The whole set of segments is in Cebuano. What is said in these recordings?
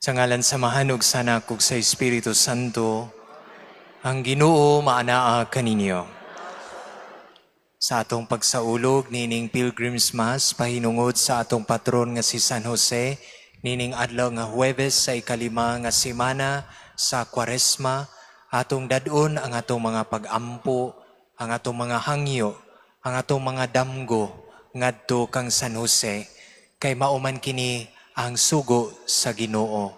Sa ngalan sa Amahan ug sa Anak ug sa Espiritu Santo, ang Ginoo maanaa kaninyo. Sa atong pagsaulog nining Pilgrim's Mass pahinungod sa atong patron nga si San Jose nining adlaw nga Huwebes sa 5 nga semana sa Kwaresma, atong dad-on ang atong mga pag-ampo, ang atong mga hangyo, ang atong mga damgo ngadto kang San Jose, kay mauman kini ang sugo sa Ginoo.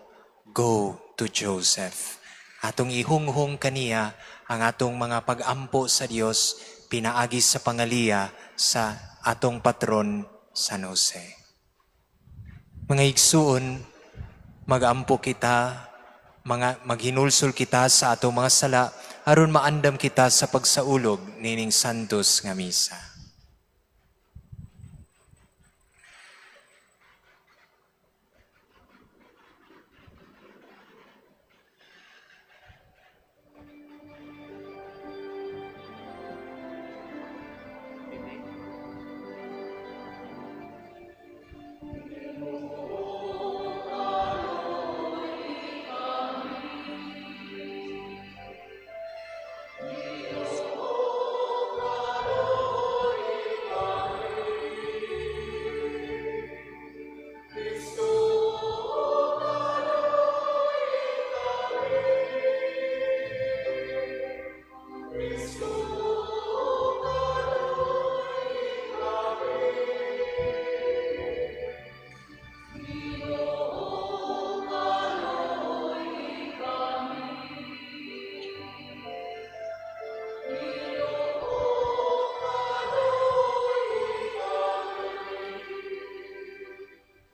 Go to Joseph. Atong ihunghong kaniya ang atong mga pag-ampo sa Dios pinaagi sa pangaliya sa atong patron San Jose. Mga igsuon, mag-ampo kita, maghinulsol kita sa atong mga sala aron maandam kita sa pagsaulog nining Santos nga Misa.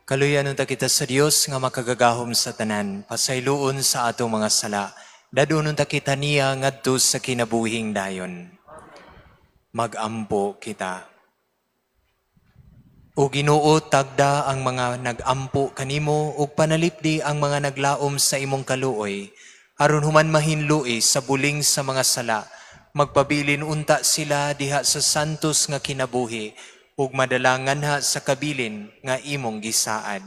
Kaluyan unta kita sa Dios nga makagagahom sa tanan, pasayloon sa atong mga sala. Dadon unta kita niya ngadto sa kinabuhing dayon. Magampo kita. O Ginoo, tagda ang mga nagampo kanimo ug panalipdi ang mga naglaom sa imong kaluoy, aron human mahinlui sa buling sa mga sala, magpabilin unta sila diha sa santos nga kinabuhi ug madalangan ha sa kabilin nga imong gisaad.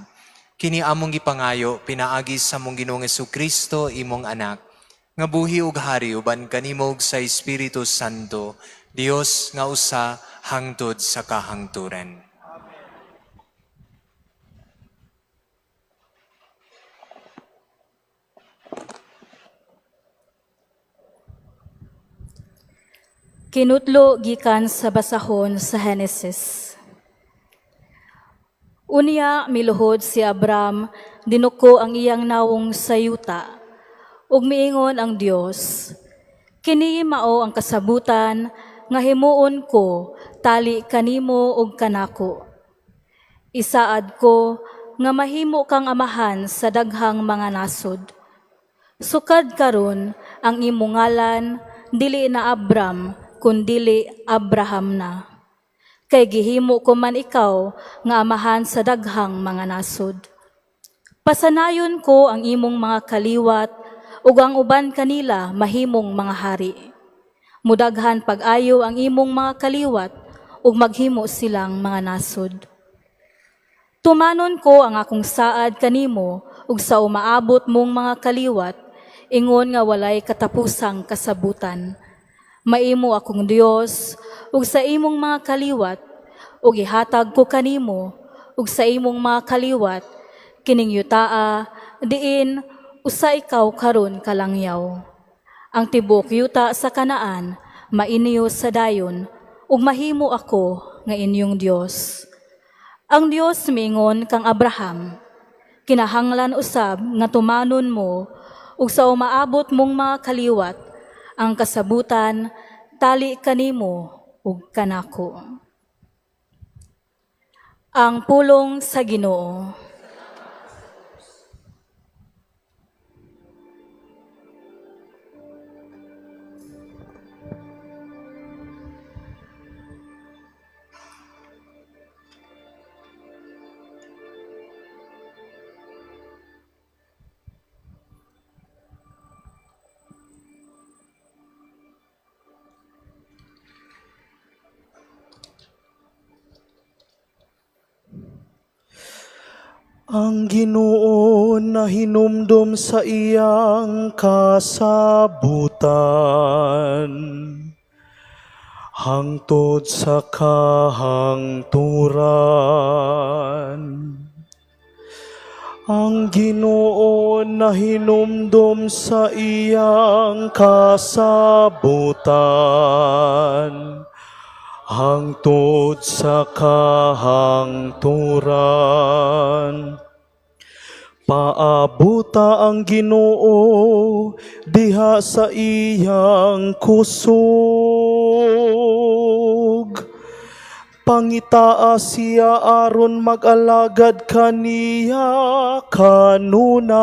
Kini among gipangayo pinaagi sa among Ginoong Hesukristo, imong anak, nga buhi ug hari uban kanimo ug sa Espiritu Santo, Dios nga usa hangtod sa kahangturan. Kinutlo gikan sa basahon sa Henesis. Unya miluhod si Abram, dinuko ang iyang nawong sa yuta, ug miingon ang Dios, kini mao ang kasabutan nga himuon ko tali kanimo ug kanako. Isaad ko nga mahimo kang amahan sa daghang mga nasod. Sukad karon ang imong ngalan dili na Abram kundili Abraham na. Kay gihimo ko man ikaw nga amahan sa daghang mga nasod. Pasanayon ko ang imong mga kaliwat ug ang uban kanila mahimong mga hari. Mudaghan pag-ayo ang imong mga kaliwat ug maghimo silang mga nasod. Tumanon ko ang akong saad kanimo ug sa umaabot mong mga kaliwat, ingon nga walay katapusang kasabutan. Maimo akong Dios ug sa imong mga kaliwat, ug ihatag ko kanimo ug sa imong mga kaliwat kining yutaa diin usa ikaw karon kalangyaw. Ang tibuok yuta sa Kanaan mainyo sa dayon, ug mahimo ako nga inyong Dios. Ang Dios miingon kang Abraham, kinahanglan usab nga tumanon mo ug sa umaabot mong mga kaliwat ang kasabutan tali kanimo ug kanako. Ang pulong sa Ginoo. Ang Ginoo nahinumdom sa iyang kasabutan hangtod sa kahangturan. Ang Ginoo nahinumdom sa iyang kasabutan hangtod sa kahangturan. Paabuta ang Ginoo diha sa iyang kusog. Pangitaa siya aron mag-alagad kaniya kanunay.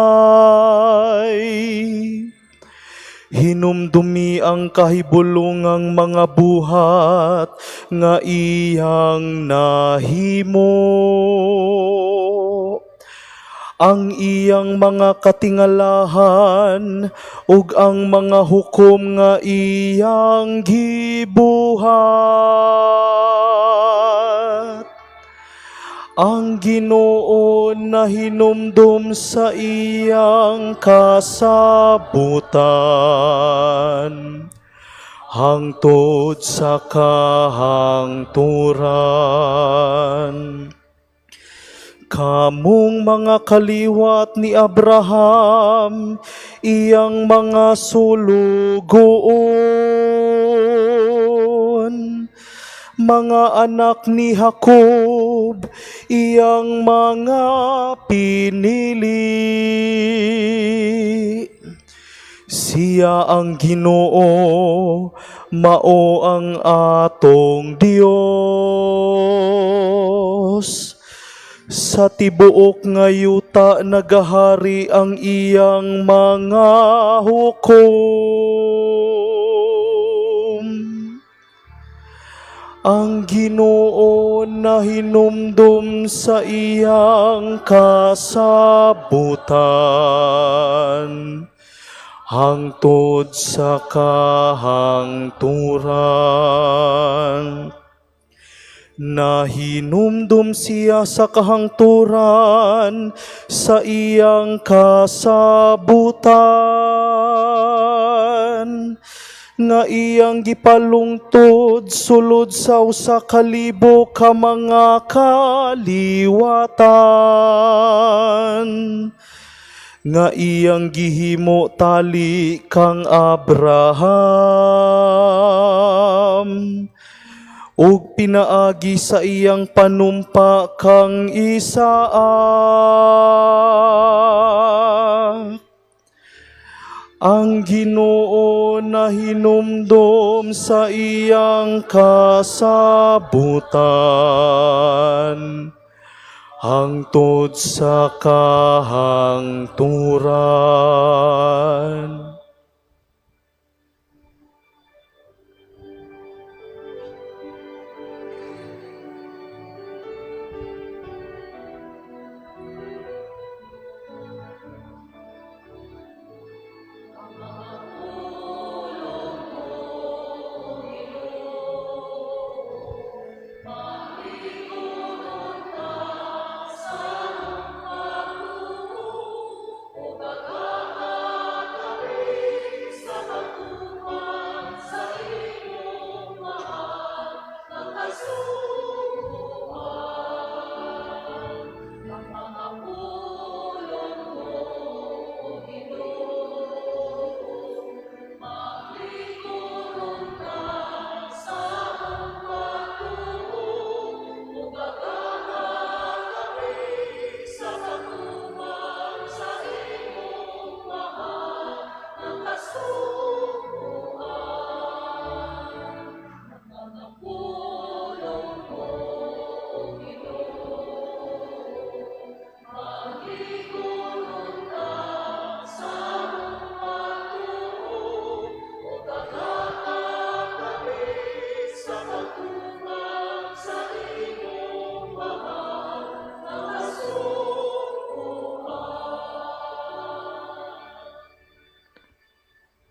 Hinumdumi ang kahibulungang mga buhat nga iyang nahimo, ang iyang mga katingalahan ug ang mga hukom nga iyang gibuhat. Ang Ginoo nahinumdum sa iyang kasabutan hangtod sa kahangturan. Kamong mga kaliwat ni Abraham, iyang mga sulugoon, mga anak ni Jacob, iyang mga pinili. Siya ang Ginoo, mao ang atong Dios. Sa tibuok nga yuta nagahari ang iyang mga hukom. Ang Ginoo nahinumdum sa iyang kasabutan hangtod sa kahangturan. Nahinumdum siya sa kahangturan sa iyang kasabutan nga iyang gipalungtod sulod sa 1,000 ka mga kaliwatan, nga iyang gihimo tali kang Abraham ug pinaagi sa iyang panumpa kang Isaac. Ang Ginoo nahinumdom sa iyang kasabutan hangtod sa kahangturan.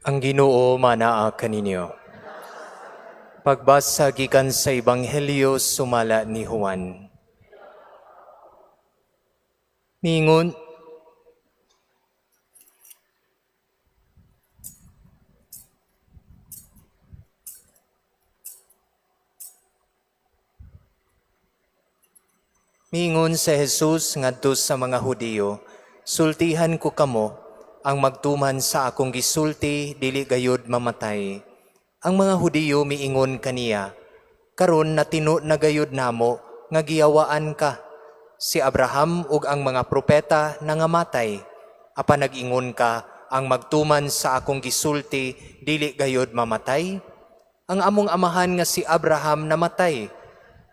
Ang Ginoo manaa kaninyo. Pagbasa gikan sa Ebanghelyo sumala ni Juan. Miingon si Jesus ngadto sa mga Hudiyo, "Sultihan ko kamo, ang magtuman sa akong gisulti dili gayud mamatay." Ang mga Hudiyo miingon kaniya, "Karon natino na gayud namo nga giyawaan ka. Si Abraham ug ang mga propeta nangamatay. Apan nag-ingon ka, ang magtuman sa akong gisulti dili gayud mamatay? Ang among amahan nga si Abraham namatay.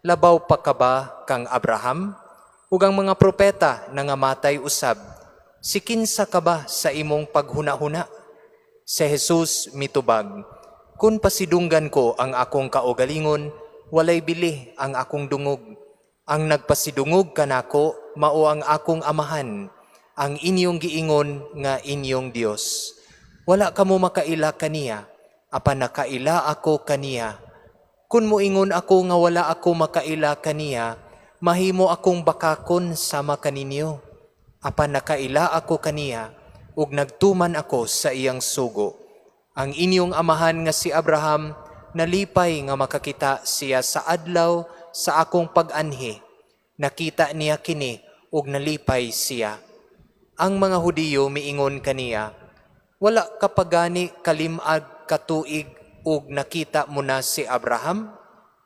Labaw pa ka ba kang Abraham? Ug ang mga propeta nangamatay usab. Si kinsa ka ba sa imong paghuna-huna?" Si Jesus mitubag, "Kung pasidunggan ko ang akong kaugalingon, walay bili ang akong dungog. Ang nagpasidungog kanako mao ang akong amahan, ang inyong giingon nga inyong Dios. Wala kamo makaila kaniya, apan nakaila ako kaniya. Kung moingon ako nga wala ako makaila kaniya, mahimo akong bakakon sama kaninyo. Apan nakaila ako kaniya, ug nagtuman ako sa iyang sugo. Ang inyong amahan nga si Abraham, nalipay nga makakita siya sa adlaw sa akong pag-anhi. Nakita niya kini ug nalipay siya." Ang mga Hudiyo miingon kaniya, "Wala ka pa gani kalim-ag ka tuig ug nakita mo na si Abraham?"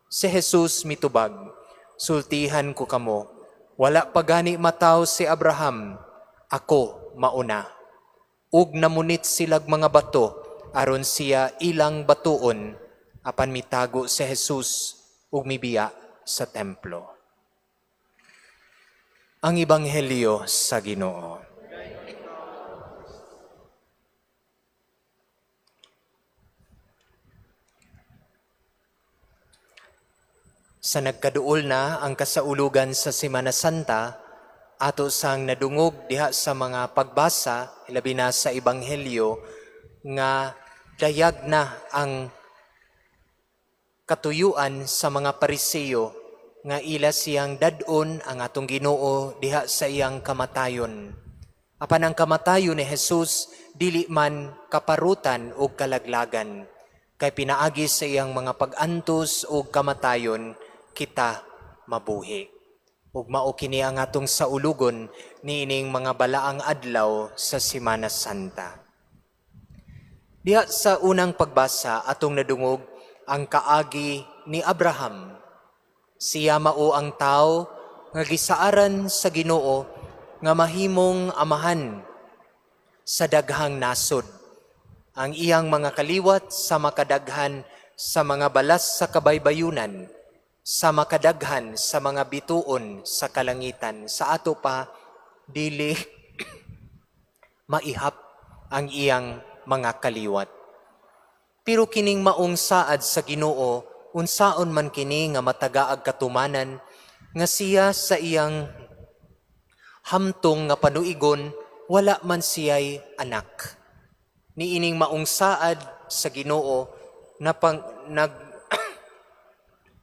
Si Jesus mitubag, "Sultihan ko kamo, wala pa gani mataw si Abraham, ako mauna." Ug namunit silag mga bato aron siya ilang batuon, apan mitago si Jesus ug mibiya sa templo. Ang Ebanghelyo sa Ginoo. Sa nagkaduol na ang kasaulugan sa Semana Santa, ato sang nadungog diha sa mga pagbasa, labi na sa Ebanghelyo, nga dayag na ang katuyuan sa mga Pariseo nga ila siyang dad-on ang atong Ginoo diha sa iyang kamatayon. Apan ang kamatayon ni Jesus dili man kaparutan o kalaglagan, kay pinaagi sa iyang mga pag-antos o kamatayon kita mabuhi. Ug mao kini ang atong saulugon niining mga balaang adlaw sa Semana Santa. Diha sa unang pagbasa atong nadungog ang kaagi ni Abraham. Siya mao ang tawo nga gisaaran sa Ginoo nga mahimong amahan sa daghang nasod. Ang iyang mga kaliwat sa makadaghan sa mga balas sa kabaybayunan, sa makadaghan sa mga bituon sa kalangitan. Sa ato pa, dili maihap ang iyang mga kaliwat. Pero kining maong saad sa Ginoo, unsaon man kini nga matagaag katumanan, nga siya sa iyang hamtong nga panuigon, wala man siya'y anak. Niining maong saad sa Ginoo na pang, nag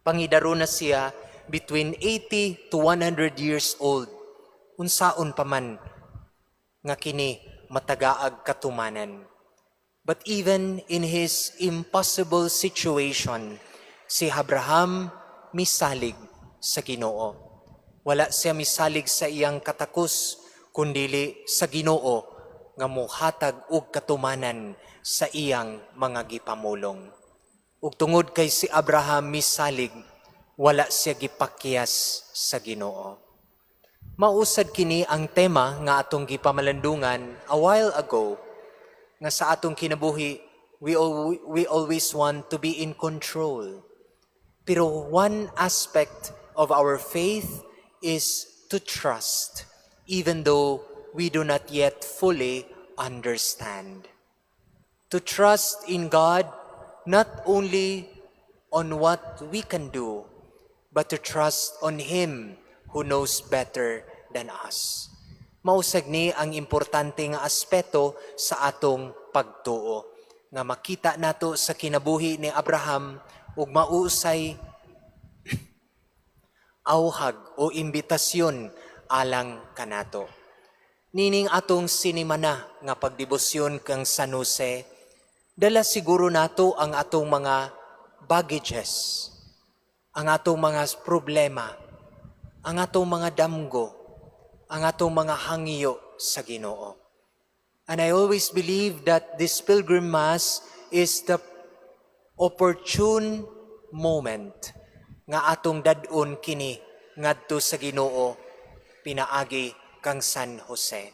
pangidaro na siya between 80 to 100 years old. Unsaon pa man nga kini matagaag katumanan. But even in his impossible situation, si Abraham misalig sa Ginoo. Wala siya misalig sa iyang katakos, kundili sa Ginoo nga muhatag og katumanan sa iyang mga gipamulong. Ug tungod kay si Abraham misalig, wala siya gipakyas sa Ginoo. Mausad kini ang tema nga atong gipamalandungan a while ago, nga sa atong kinabuhi, we always want to be in control. Pero one aspect of our faith is to trust, even though we do not yet fully understand. To trust in God not only on what we can do, but to trust on Him who knows better than us. Mausad ni ang importante nga aspeto sa atong pagtuo nga makita nato sa kinabuhi ni Abraham ug mausay awhag o imbitasyon alang kanato. Nining atong sinimana nga pagdebosyon kang San Jose, dala siguro nato ang atong mga baggages, ang atong mga problema, ang atong mga damgo, ang atong mga hangyo sa Ginoo. And I always believe that this Pilgrim Mass is the opportune moment nga atong dad-on kini ngadto sa Ginoo pinaagi kang San Jose.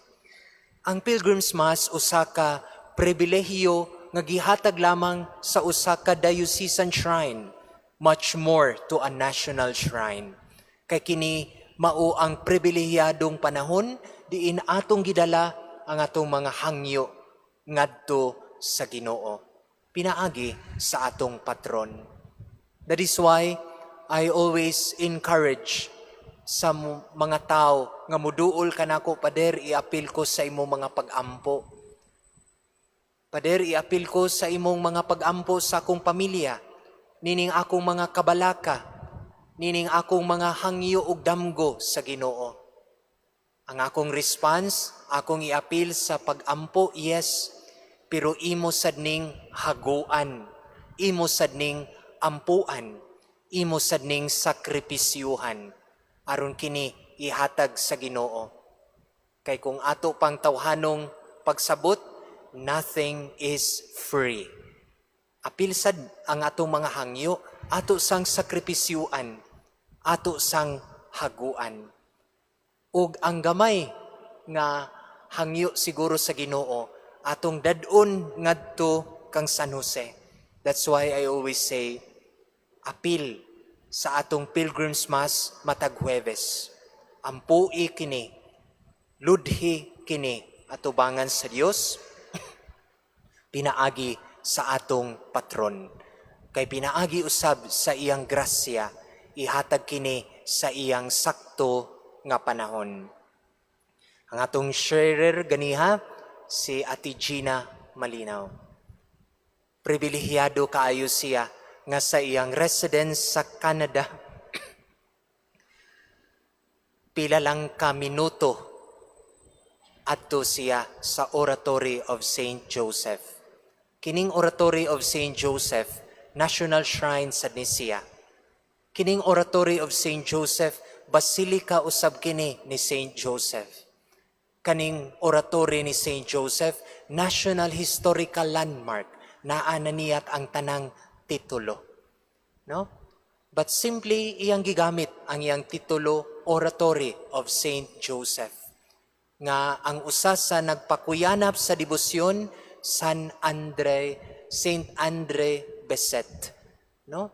Ang Pilgrim's Mass, usa ka pribilehiyo nga gihatag lamang sa usa ka diocesan shrine, much more to a national shrine. Kay kini mao ang pribilehiyadong panahon diin atong gidala ang atong mga hangyo ngadto sa Ginoo pinaagi sa atong patron. That is why I always encourage sa mga tao nga muduol kanako, "Pader, iapil ko sa imong mga pag-ampo. Pader, iapil ko sa imong mga pag-ampo sa akong pamilya, nining akong mga kabalaka, nining akong mga hangyo ug damgo sa Ginoo." Ang akong response, akong iapil sa pag-ampo, yes, pero imo sad ning haguan, imo sad ning ampuan, imo sad ning sakripisyuhan aron kini ihatag sa Ginoo. Kay kung ato pang tawhanong pagsabot, nothing is free. Apil sad ang atong mga hangyo, ato sang sakripisyuan, ato sang haguan. Ug ang gamay nga hangyo siguro sa Ginoo, atong dad-on ngadto kang San Jose. That's why I always say, apil sa atong Pilgrim's Mass matag Huwebes. Ampui kini, ludhi kini atubangan sa Dios pinaagi sa atong patron. Kay pinaagi usab sa iyang grasya, ihatag kini sa iyang sakto nga panahon. Ang atong sharer ganiha, si Ate Gina Malinaw. Pribilehiyado kaayo siya nga sa iyang residence sa Canada, pila lang ka minuto adto siya sa Oratory of Saint Joseph. Kining Oratory of Saint Joseph, National Shrine sa siya. Kining Oratory of Saint Joseph, Basilica usab kini ni Saint Joseph. Kaning Oratory ni Saint Joseph, National Historical Landmark, naa na niyat ang tanang titulo. No? But simply iyang gigamit ang iyang titulo, Oratory of Saint Joseph. Nga ang usa sa nagpakuyanap sa debosyon, San Andre, Saint Andre Bessette. No?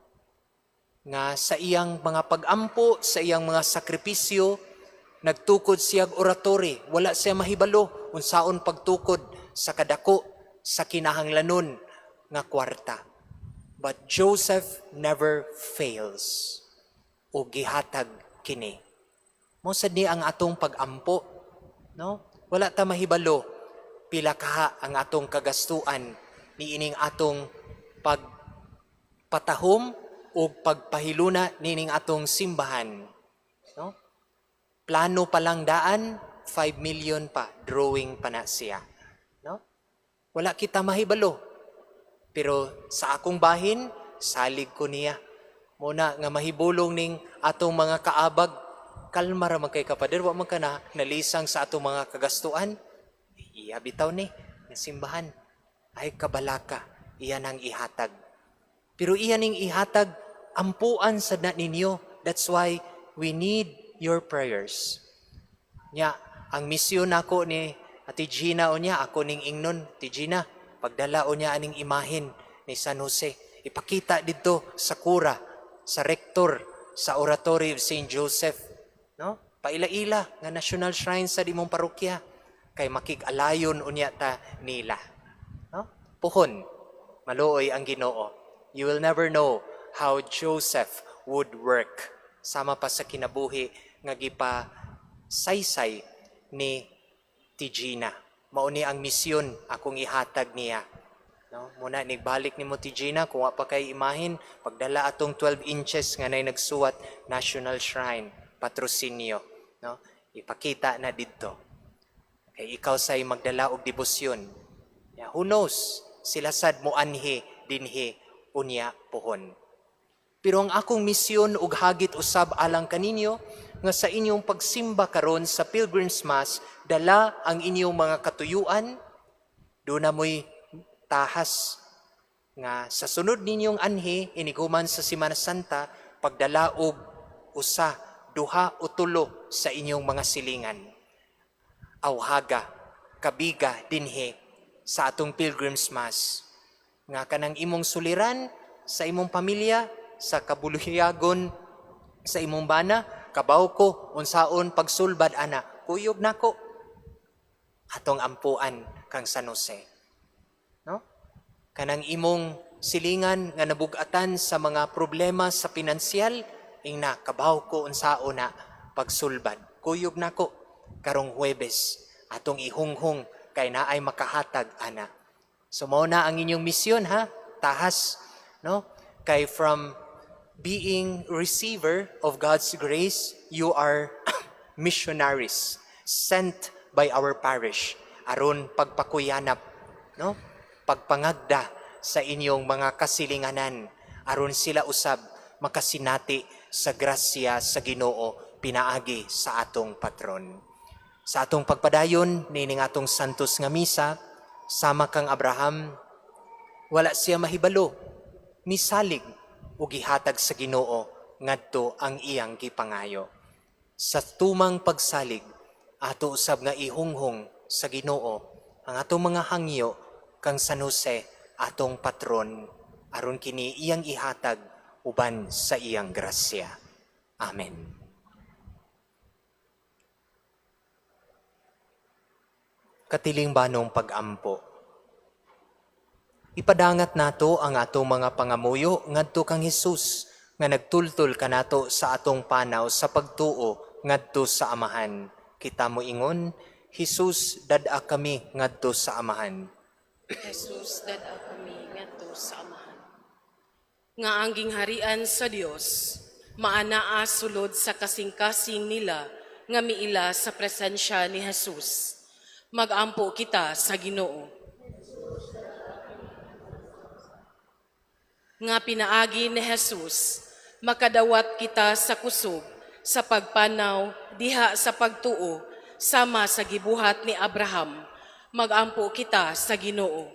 Nga sa iyang mga pagampo, sa iyang mga sakripisyo, nagtukod siya og oratory. Wala siya mahibalo unsaon pagtukod sa kadako sa kinahanglanon nga kwarta. But Joseph never fails. O gihatag kini. Mao sad ni ang atong pagampo, no? Wala ta mahibalo pila kaha ang atong kagastuan niining atong pagpatahom o pagpahiluna niining atong simbahan, no? Plano pa lang daan, 5 million pa, drawing pa na siya, no? Wala kita mahibalo. Pero sa akong bahin, salig ko niya. Mao na nga mahibulong ning atong mga kaabag, "Kalma ra man kay ka, Pader, wa man ka na nalisang sa atong mga kagastuan." Iya bitaw ni nga simbahan ay kabalaka, iya nang ihatag. Pero iya ning ihatag, ampuan sad na ninyo. That's why we need your prayers. Nya, ang misyon nako ni Ate Gina unya, ako ning ingnon, "Ate Gina, pagdala unya aning imahin ni San Jose, ipakita dito sa kura, sa rector, sa Oratory of St. Joseph." No? Paila-ila nga national shrine sa imong parokya kay makig-alayon unya ta nila. No? Puhon, maluoy ang Ginoo. You will never know how Joseph would work. Sama pa sa kinabuhi nga gipa saysay ni Tigina. Mao ni ang misyon akong ihatag niya. No? Muna nigbalik nimo, Tigina, kung wa pa kay imahin, pagdala atong 12 inches nga nay nagsuwat National Shrine patrosinyo, no? Ipakita na didto. Okay. Kay ikaw say magdala og debosyon. Yeah, who knows, sila sad mo anhi dinhi unya pohon. Pero ang akong misyon ug hagit usab alang kaninyo nga sa inyong pagsimba karon sa Pilgrim's Mass, dala ang inyong mga katuyuan, duna mo'y tahas nga sa sunod ninyong anhi iniguman sa Semana Santa, pagdala og usa, duha o tulo sa inyong mga silingan. Awhaga, kabiga dinhi sa atong Pilgrim's Mass. Nga kanang imong suliran sa imong pamilya, sa kabuluhiagon sa imong bana, kabaw ko unsaon pagsulbad ana, kuyog nako atong ampuan kang San Jose. No? Kanang imong silingan nga nabugatan sa mga problema sa pinansyal, ingna kabaw ko unsaon na pagsulbad. Kuyog nako karong Huwebes atong ihunghong kay naay makahatag ana. So mao na ang inyong misyon ha, tahas, no? Kay from being receiver of God's grace, you are missionaries sent by our parish aron pagpakuyanap, no? Pagpangagda sa inyong mga kasilinganan aron sila usab makasinati sa grasya sa Ginoo pinaagi sa atong patron. Sa atong pagpadayon nining atong santos nga misa, sama kang Abraham, wala siya mahibalo, misalig ug gihatag sa Ginoo ngadto ang iyang gipangayo. Sa tumang pagsalig, ato usab nga ihunghong sa Ginoo ang atong mga hangyo kang San Jose atong patron aron kini iyang ihatag uban sa iyang grasya. Amen. Katiling banong pagampo. Ipadangat nato ang atong mga pangamuyo ngadto kang Hesus nga nagtultol kanato sa atong panaw sa pagtuo ngadto sa Amahan. Kita moingon, Hesus, dad-a kami ngadto sa Amahan. Jesus, dad-a kami ngadto sa Amahan. Nga ang gingharian sa Dios maanaa sulod sa kasing-kasing nila nga miila sa presensya ni Jesus. Magampo kita sa Ginoo. Nga pinaagi ni Jesus, makadawat kita sa kusog, sa pagpanaw, diha sa pagtuo, sama sa gibuhat ni Abraham. Magampo kita sa Ginoo.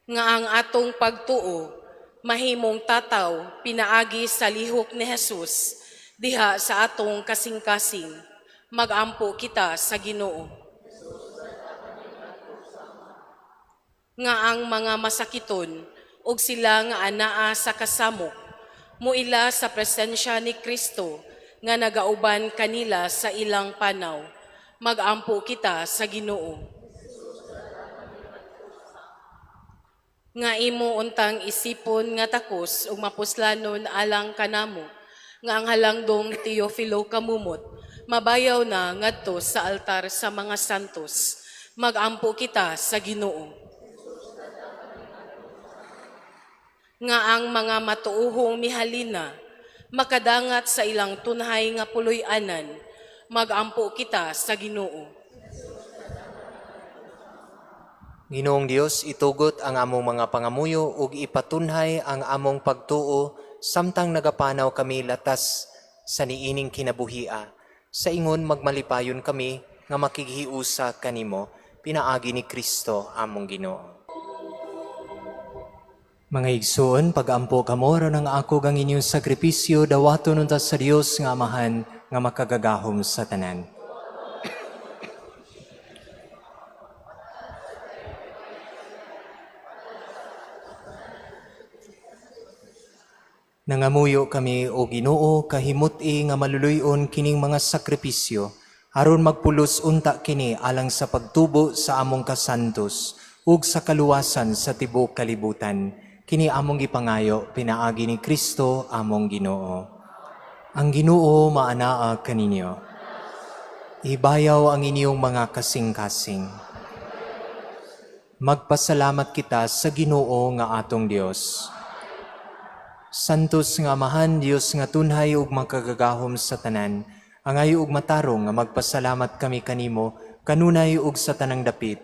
Nga ang atong pagtuo, mahimong tataw, pinaagi sa lihok ni Jesus, diha sa atong kasing-kasing. Magampo kita sa Ginoo. Nga ang mga masakiton ug sila nga anaa sa kasamok, muila sa presensya ni Kristo nga nagauban kanila sa ilang panaw. Magampo kita sa Ginoo. Nga imo untang isipon nga takos ug mapuslanon alang kanamo, nga ang halangdong Teofilo Camomot mabayaw na ngadto sa altar sa mga santos. Magampo kita sa Ginoo. Nga ang mga matuohong mihalina makadangat sa ilang tunhay nga puloy-anan. Magampo kita sa Ginoo. Ginoong Dios, itugot ang among mga pangamuyo ug ipatunhay ang among pagtuo samtang nagapanaw kami latas sa niining kinabuhia. Sa ingon magmalipayon kami nga makighiusa kanimo, pinaagi ni Kristo among Ginoo. Mga igsoon, pag-ampo kamo aron ang ako gang inyong sakripisyo dawaton unta sa Dios nga Amahan nga makagagahom sa tanan. Nangamuyo kami o Ginoo kahimut-i nga maluluy-on kining mga sakripisyo aron magpulos unta kini alang sa pagtubo sa among kasantos ug sa kaluwasan sa tibuok kalibutan. Kini among gipangayo pinaagi ni Kristo among Ginoo. Ang Ginoo maanaa kaninyo. Ibayaw ang inyong mga kasing-kasing. Magpasalamat kita sa Ginoo nga atong Dios. Santos nga Amahan, Dios nga tunhay ug makagagahom sa tanan, Angay ug matarong nga magpasalamat kami kanimo kanunay ug sa tanang dapit,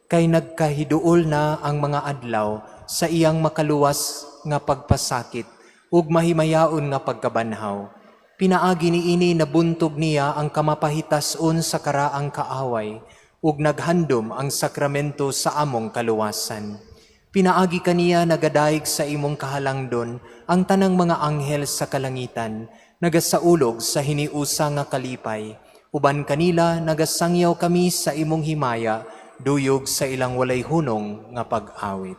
kay nagkahiduol na ang mga adlaw sa iyang makaluwas nga pagpasakit ug mahimayaon nga pagkabanhaw. Pinaagi niini nabuntog niya ang kamapahitason sa karaang kaaway ug naghandom ang sakramento sa among kaluwasan. Pinaagi kaniya nagadayeg sa imong kahalangdon ang tanang mga anghel sa kalangitan, nagasaulog sa hiniusa nga kalipay. Uban kanila nagasangyaw kami sa imong himaya, duyog sa ilang walay hunong nga pag-awit.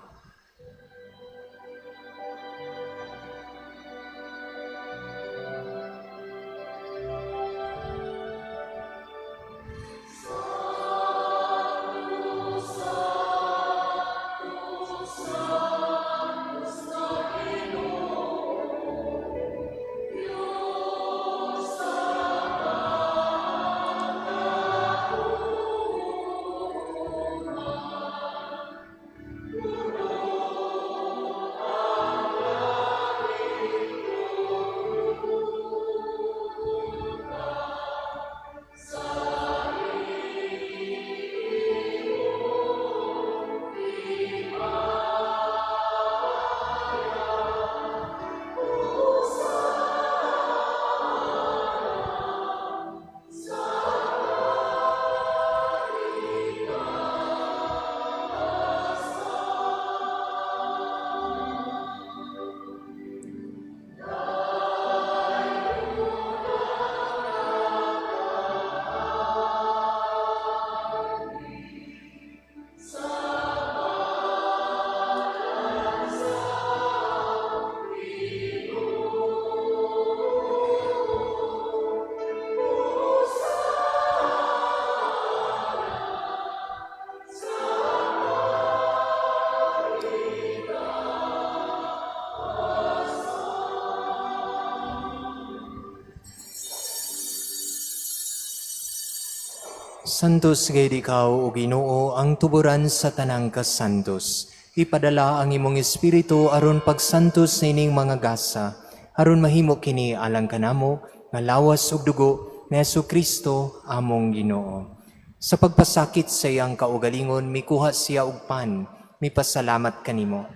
Santos gayud ikaw, o Ginoo, ang tuburan sa tanang kasantos. Ipadala ang imong Espiritu aron pagsantos nining mga gasa, aron mahimo kini alang kanamo nga lawas ug dugo ni Hesukristo among Ginoo. Sa pagpasakit sa iyang kaugalingon, mikuha siya og pan, mipasalamat kanimo.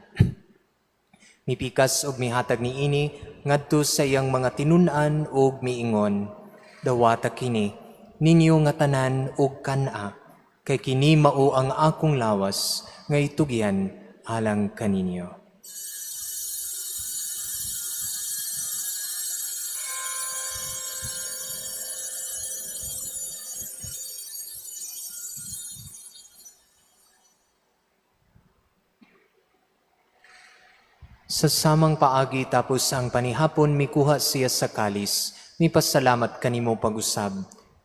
Mipikas og mihatag niini ngadto sa iyang mga tinun-an ug miingon, "Dawata kini ninyo nga tanan og kan-a, kay kini mao ang akong lawas nga itugyan alang kaninyo." Sa samang paagi tapos ang panihapon, mikuha siya sa kalis, mipasalamat kanimo pag-usab.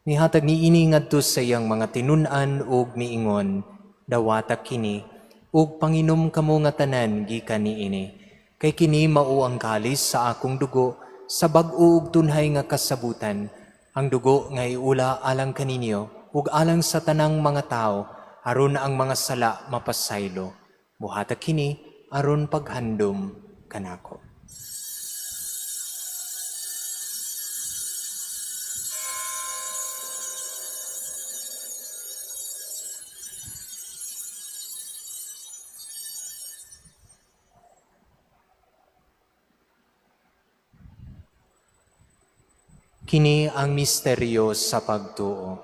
Nihatag niini ngadto sa iyang mga tinun-an ug miingon, "Dawata kini ug panginom kamo nga tanan gikan niini, kay kini mao ang kalis sa akong dugo sa bag-o ug tunhay nga kasabutan, ang dugo nga iula alang kaninyo ug alang sa tanang mga tawo aron ang mga sala mapasaylo. Buhata kini aron paghandom kanako." Kini ang misteryo sa pagtuo.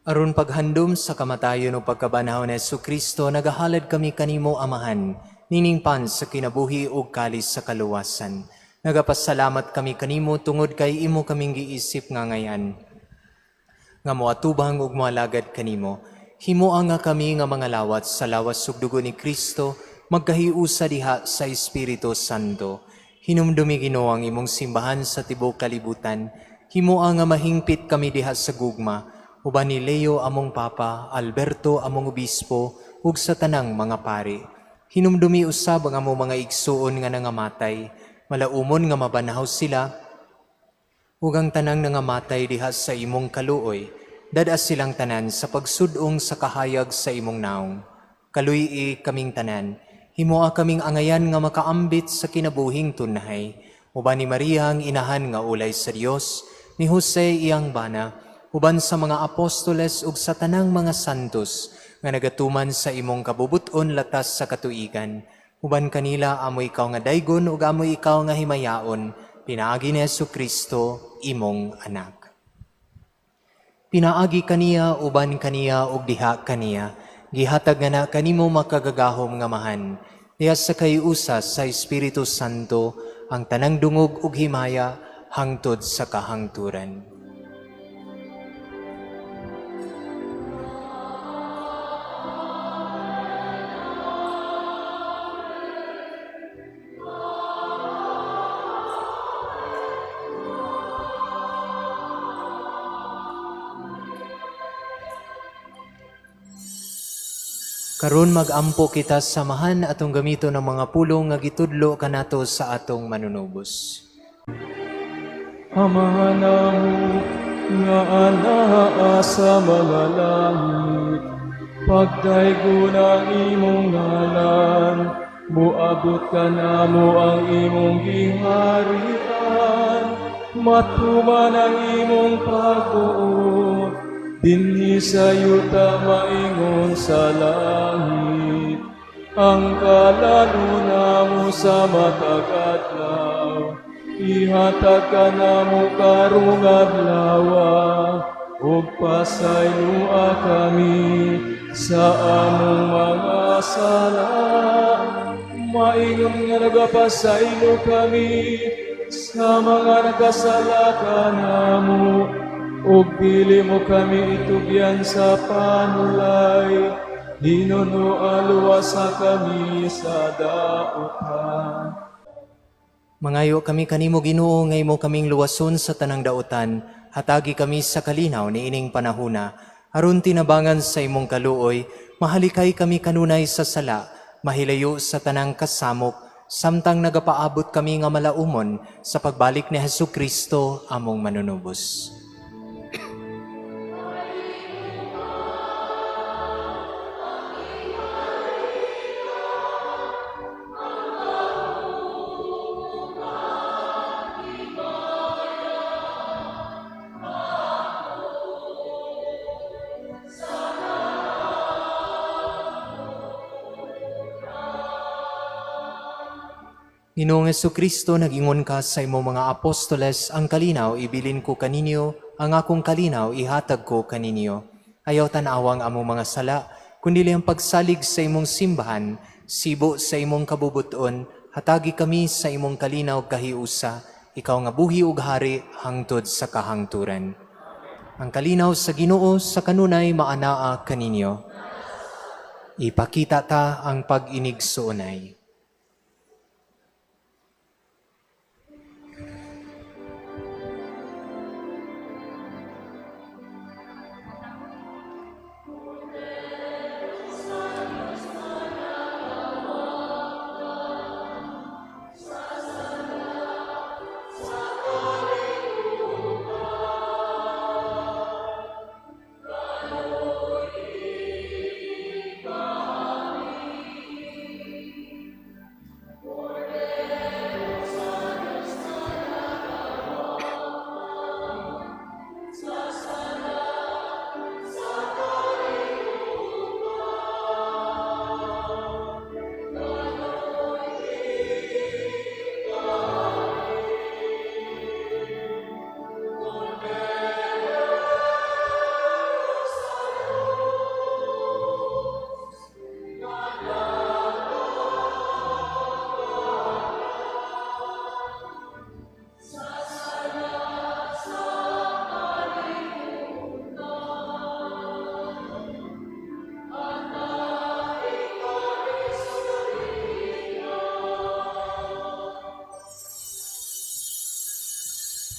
Aron paghandom sa kamatayon o pagkabanhaw ni Hesukristo, nagahalad kami kanimo, Amahan, nining pan sa kinabuhi ug kalis sa kaluwasan. Nagapasalamat kami kanimo tungod kay imo kaming giisip nga ngayan nga moatubang ug moalagad kanimo. Himoa nga kami nga mga lawat sa lawas ug dugo ni Kristo magkahiusa diha sa Espiritu Santo. Hinumdumi, Ginoo, ang imong simbahan sa tibuok kalibutan. Himoa nga mahingpit kami diha sa gugma uban ni Leo among Papa, Alberto among Obispo, ug sa tanang mga pari. Hinumdumi usab ang among mga igsuon nga nangamatay, malaumon nga mabanhaw sila, ug ang tanang nangamatay diha sa imong kaluoy, dad-a silang tanan sa pagsud-ong sa kahayag sa imong naong. Kaluy-i kaming tanan, himoa kaming angayan nga makaambit sa kinabuhing tunhay, uban ni Maria ang inahan nga ulay sa Dios, ni Jose iyang bana, uban sa mga apostoles ug sa tanang mga santos nga nagatuman sa imong kabubuton latas sa katuigan. Uban kanila amo ikaw nga daygon ug amo ikaw nga himayaon, pinaagi ni Hesukristo, imong anak. Pinaagi kaniya, uban kaniya, ug diha kaniya, gihatag nga na kanimo makagagahom nga Amahan, diha sa kahiusa sa Espiritu Santo, ang tanang dungog ug himaya hangtod sa kahangturan. Karon mag-ampo kita samahan atong gamiton ang mga pulong nga gitudlo kanato sa atong manunubos. Amahan namo nga anaa sa mga langit, pagdaygon ang imong ngalan, moabot kanamo ang imong giharian, matuman ang imong pagbuot, dinhi sa yuta maingon sa langit. Ang kalan-on namo sa matag adlaw, ihatag kanamo karong adlawa, ug pasayloa kami sa among mga sala, maingon nga nagapasaylo kami sa mga nakasala kanamo, ug dili mo kami itugyan sa panulay, hinunoa luwasa kami sa dautan. Mangayo kami kanimo, Ginoo, nga imo kaming luwason sa tanang dautan, hatagi kami sa kalinaw niining panahuna, aron tinabangan sa imong kaluoy, mahalikay kami kanunay sa sala, mahilayo sa tanang kasamok, samtang nagapaabot kami nga malaumon sa pagbalik ni Hesukristo among manunubos. Ginoong Hesukristo, nag-ingon ka sa imong mga apostoles, ang kalinaw ibilin ko kaninyo, ang akong kalinaw ihatag ko kaninyo. Ayaw tan-awang among mga sala, kundi ang pagsalig sa imong simbahan, sibo sa imong kabubuton, hatagi kami sa imong kalinaw kahiusa, ikaw nga buhi ug hari hangtod sa kahangturan. Ang kalinaw sa Ginoo sa kanunay maanaa kaninyo. Ipakita ta ang pag-inigsuonay.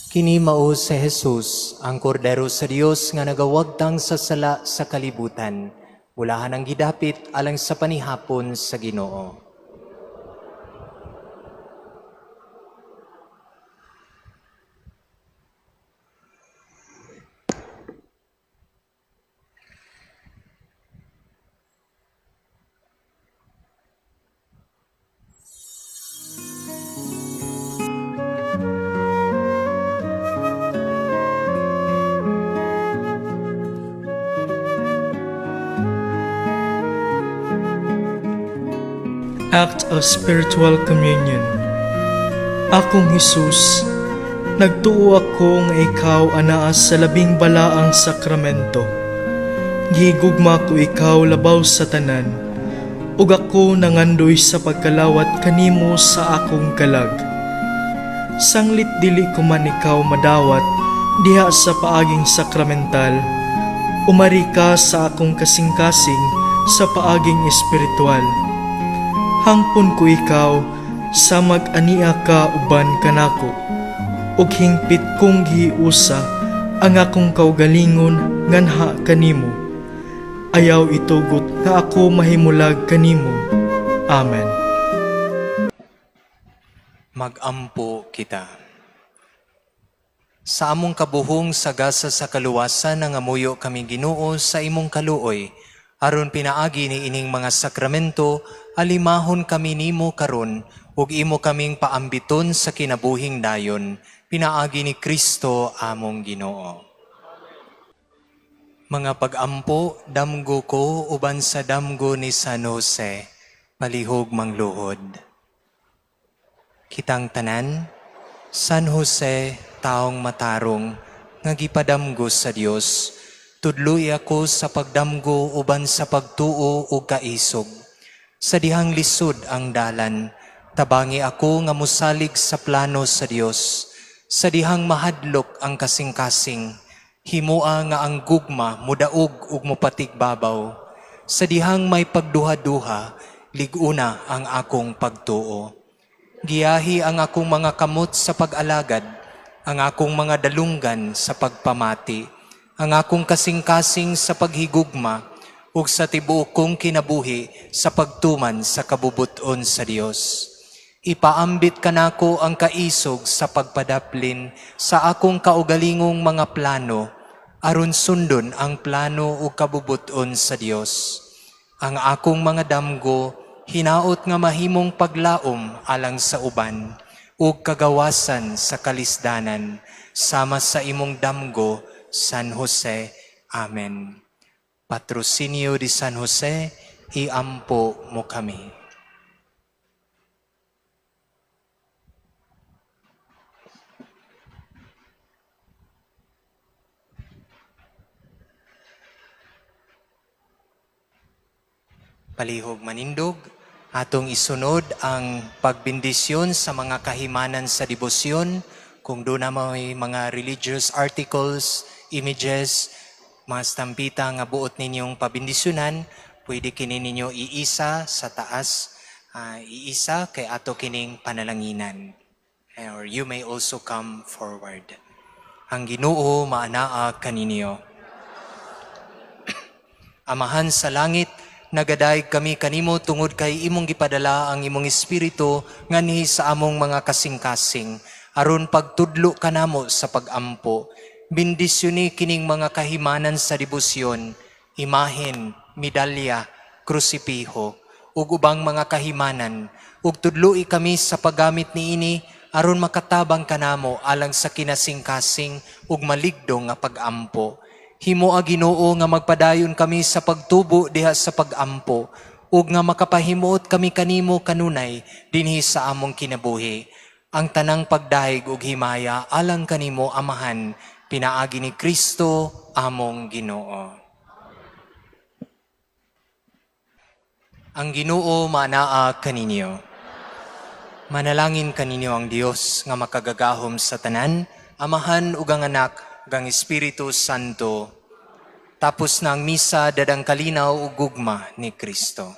Kini mao si Jesus, ang kordero sa Dios nga nagawagtang sa sala sa kalibutan. Ulahan ang gidapit alang sa panihapon sa Ginoo. Act of Spiritual Communion. Akong Hesus, nagtuo ako nga ikaw anaa sa labing balaang sakramento. Gihigugma ko ikaw labaw sa tanan, ug ako nangandoy sa pagkalawat kanimo sa akong kalag. Sanglit dili ko man ikaw madawat diha sa paaging sakramental, umari ka sa akong kasing-kasing sa paaging espiritual. Hangpon ko ikaw sa mag-ania ka uban kanako, ug hingpit kong gihiusa ang akong kaugalingon nganha kanimo. Ayaw itugot nga ako mahimulag kanimo. Amen. Magampo kita. Sa among kabuhong sagasa sa kaluwasan, nangamuyo kami, Ginoo, sa imong kaluoy, aron pinaagi ni ining mga sakramento alimahon kami nimo karon ug imo kaming paambiton sa kinabuhing dayon, pinaagi ni Kristo among Ginoo. Mga pagampo, damgo ko uban sa damgo ni San Jose, palihog mangluhod. Kitang tanan, San Jose, taong matarong, nga gipadamgo sa Dios, tudloi ako sa pagdamgo uban sa pagtuo ug kaisog. Sa dihang lisod ang dalan, tabangi ako nga mosalig sa plano sa Dios. Sa dihang mahadlok ang kasing-kasing, himua nga ang gugma mudaog ug mupatigbabaw. Sa dihang may pagduha-duha, lig-una ang akong pagtuo. Giyahi ang akong mga kamot sa pag-alagad, ang akong mga dalunggan sa pagpamati, ang akong kasing-kasing sa paghigugma, ug sa tibuok kong kinabuhi sa pagtuman sa kabubuton sa Dios. Ipaambit kanako ang kaisog sa pagpadaplin sa akong kaugalingong mga plano, aron sundon ang plano ug kabubuton sa Dios. Ang akong mga damgo hinaot nga mahimong paglaom alang sa uban ug kagawasan sa kalisdanan, sama sa imong damgo, San Jose. Amen. Patrocinio di San Jose, iampo mo kami. Palihog manindog, atong isunod ang pagbindisyon sa mga kahimanan sa debosyon. Kung doon na may mga religious articles, images, mga stampita nga buot ninyong pabindisyonan, pwede kini ninyo iisa sa taas, iisa kay ato kining panalanginan. Or you may also come forward. Ang Ginoo maanaa kaninyo. Amahan sa langit, nagadayeg kami kanimo tungod kay imong gipadala ang imong espiritu nganhi sa among mga kasing-kasing, aron pagtudlo kanamo sa pagampo. Bendisyoni kining mga kahimanan sa debosyon, imahen, medalya, krusipiho, ug ubang mga kahimanan, ug tudloi kami sa paggamit niini aron makatabang kanamo alang sa kinasingkasing ug maligdo nga pagampo. Himoa, Ginoo, nga magpadayon kami sa pagtubo diha sa pagampo ug nga makapahimuot kami kanimo kanunay dinhi sa among kinabuhi. Ang tanang pagdayeg ug himaya alang kanimo, Amahan, pinaagi ni Kristo among Ginoo. Ang Ginoo maanaa kaninyo. Manalangin kaninyo ang Dios nga makagagahom sa tanan, Amahan ug ang Anak ug ang Espiritu Santo. Tapos na ang misa, dadang kalinaw ug gugma ni Kristo.